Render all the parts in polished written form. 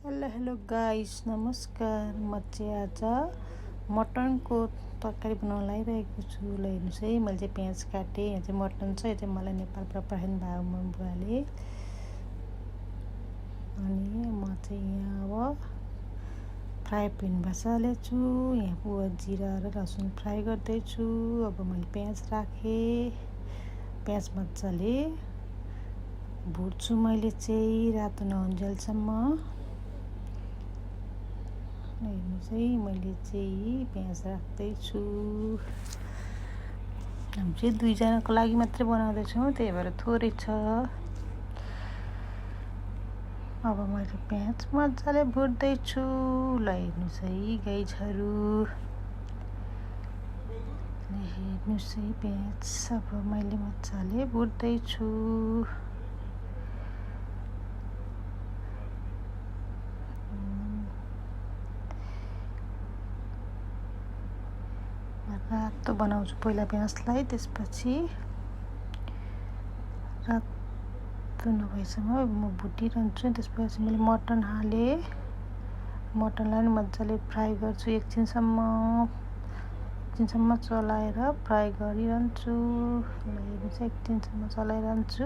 Hello guys, नमस्कार। म चाहिँ आज मटनको तरकारी बनाउन लागिरहेको छु। ल हेर्नुहोस् है, मैले चाहिँ प्याज काटेँ। यहाँ चाहिँ मटन छ, यो चाहिँ मलाई नेपालबाट पठाइदिनु भएको मम्मी बुवाले। अनि म चाहिँ यहाँ अब फ्राई प्यान बसालेको छु। यहाँ जिरा र लसुन फ्राई गर्दैछु। अब मैले प्याज राखेँ। प्याज मजाले भुट्छु मैले चाहिँ रातो नहुन्जेलसम्म। हेर्नुहोस् है, मैले चाहिँ प्याज राख्दैछु। हामी चाहिँ दुईजनाको लागि मात्रै बनाउँदैछौँ, त्यही भएर थोरै छ। अब मैले प्याज मजाले भुट्दैछु। ल हेर्नुहोस् है गाइजहरू, हेर्नुहोस् है प्याज अब मैले मजाले भुट्दैछु। रातो बनाउँछु पहिला प्याजलाई, त्यसपछि रातो नभएसम्म म भुटिरहन्छु। त्यसपछि मैले मटन हालेँ। मटनलाई पनि मजाले फ्राई गर्छु, एकछिनसम्म चलाएर फ्राई गरिरहन्छु। हेर्नुहोस्, एकछिनसम्म चलाइरहन्छु।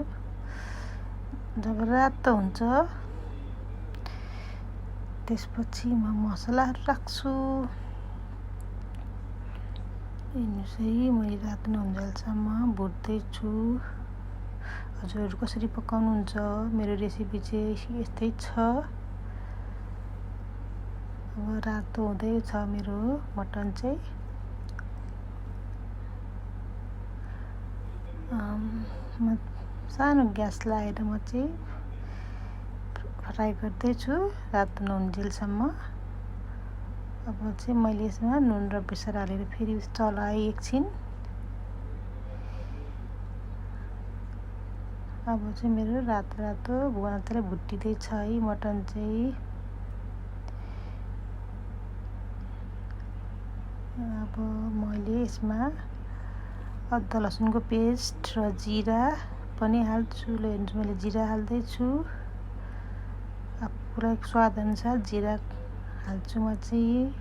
जब रातो हुन्छ त्यसपछि म मसलाहरू राख्छु। हेर्नुहोस् है, मैले रातो नहुन्जेलसम्म भुट्दैछु। हजुरहरू कसरी पकाउनुहुन्छ? मेरो रेसिपी चाहिँ यस्तै छ। अब रातो हुँदै छ मेरो मटन चाहिँ। म सानो ग्यास लगाएर म चाहिँ फ्राई गर्दैछु रातो नहुन्जेलसम्म। अब चाहिँ मैले यसमा नुन र बेसार हालेर फेरि चलाएँ एकछिन। अब चाहिँ मेरो रातो मजाले भुटिँदैछ है मटन चाहिँ। अब मैले यसमा अदुवा लसुनको पेस्ट र जिरा पनि हाल्छु। ल हेर्नुहोस्, मैले जिरा हाल्दैछु। आफूलाई स्वाद अनुसार जिरा हाल्छु म चाहिँ।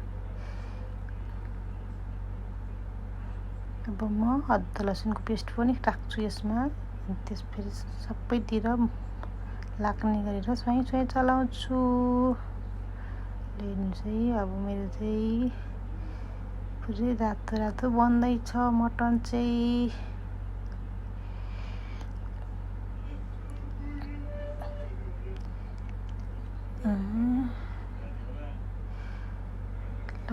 अब म अदुवा लसुनको पेस्ट पनि राख्छु यसमा। त्यसपछि सबैतिर लाग्ने गरेर स्वाई चलाउँछु। हेर्नुहोस् है, अब मेरो चाहिँ पुरै रातो बन्दैछ मटन चाहिँ।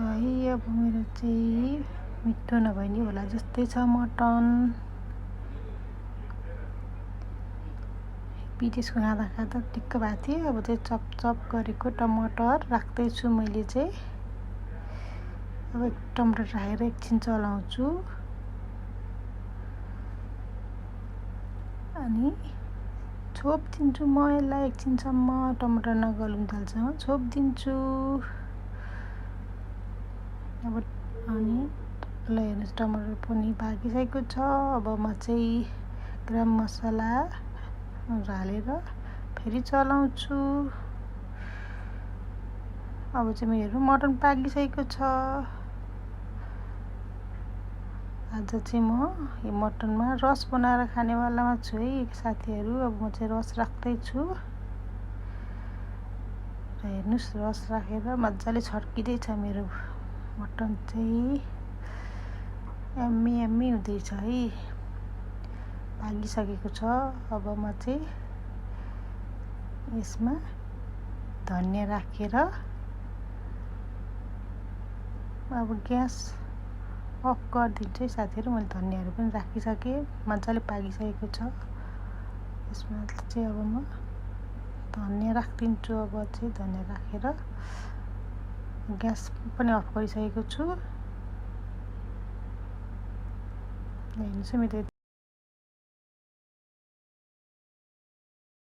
ल है, अब मेरो चाहिँ मिठो नभए नि होला जस्तै छ मटन। विदेशको खाँदा टिक्क भएको थियो। अब चाहिँ चप गरेको टमाटर राख्दैछु मैले चाहिँ। अब टमाटर राखेर एकछिन चलाउँछु। अनि छोपिदिन्छु म यसलाई एकछिनसम्म, टमाटर नगलुन्जेलसम्म छोपिदिन्छु। अब अनि ल हेर्नुहोस्, टमाटर पनि पाकिसकेको छ। अब म चाहिँ गरम मसला हालेर फेरि चलाउँछु। अब चाहिँ मेरो मटन पाकिसकेको छ। आज चाहिँ म यो मटनमा रस बनाएर खानेवालामा छु है साथीहरू। अब म चाहिँ रस राख्दैछु। र हेर्नुहोस्, रस राखेर मजाले छर्किँदैछ मेरो मटन चाहिँ। यम्मी हुँदैछ है, पाकिसकेको छ। अब म चाहिँ यसमा धनिया राखेर अब ग्यास अफ गरिदिन्छु है साथीहरू। मैले धनियाहरू पनि राखिसकेँ, मजाले पाकिसकेको छ। यसमा चाहिँ अब म धनिया राखिदिन्छु। अब चाहिँ धनिया राखेर ग्यास पनि अफ गरिसकेको छु। हेर्नुहोस्, मेरो